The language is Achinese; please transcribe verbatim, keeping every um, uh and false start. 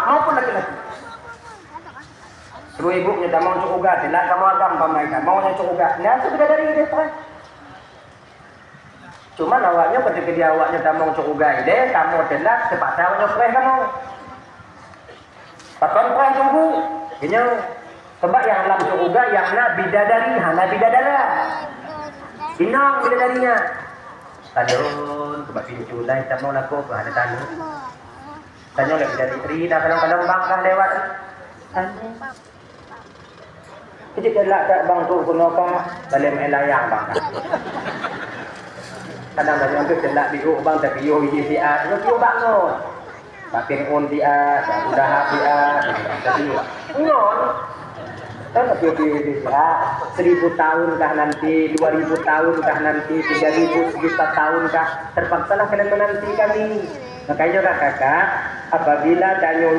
Maupun laki-laki. Dua ibu nyoe tamong cok uga, teulak kamoe agam pamai kamoe nyoe cok uga. Nah, tu bidadari dia preh. Cuman awak nyoe ketika dia awak nyoe tamong cok uga ilée, kamoe teulak, terpaksa awak nyoe preh kamoe. Pakon preh tunggu? Inyoe, sebab nyang lam cok uga nyang na bidadari, hana bidadara. Inong bidadari nyan. Talon, keu bak pintu laén tamong lakoe keu hana talon. Tanyoe lé bidadari dah kalon-kalon bang dah lewat. Keujieb teulak that bang trok keunoe ka, balém layang bang ka. Kadang tanyoe tu teulak diuk bang, tapi yoh iji siat, nyoe piôh bak ngon. Batin un siat, baru dahab siat, tapi ngon. Kan tapi piôh siat, seribu tahun kah nanti, dua ribu tahun kah nanti, tiga ribu, sejuta tahun kah, terpaksalah kalian menanti kami. Makanya kakak, apabila tanyoe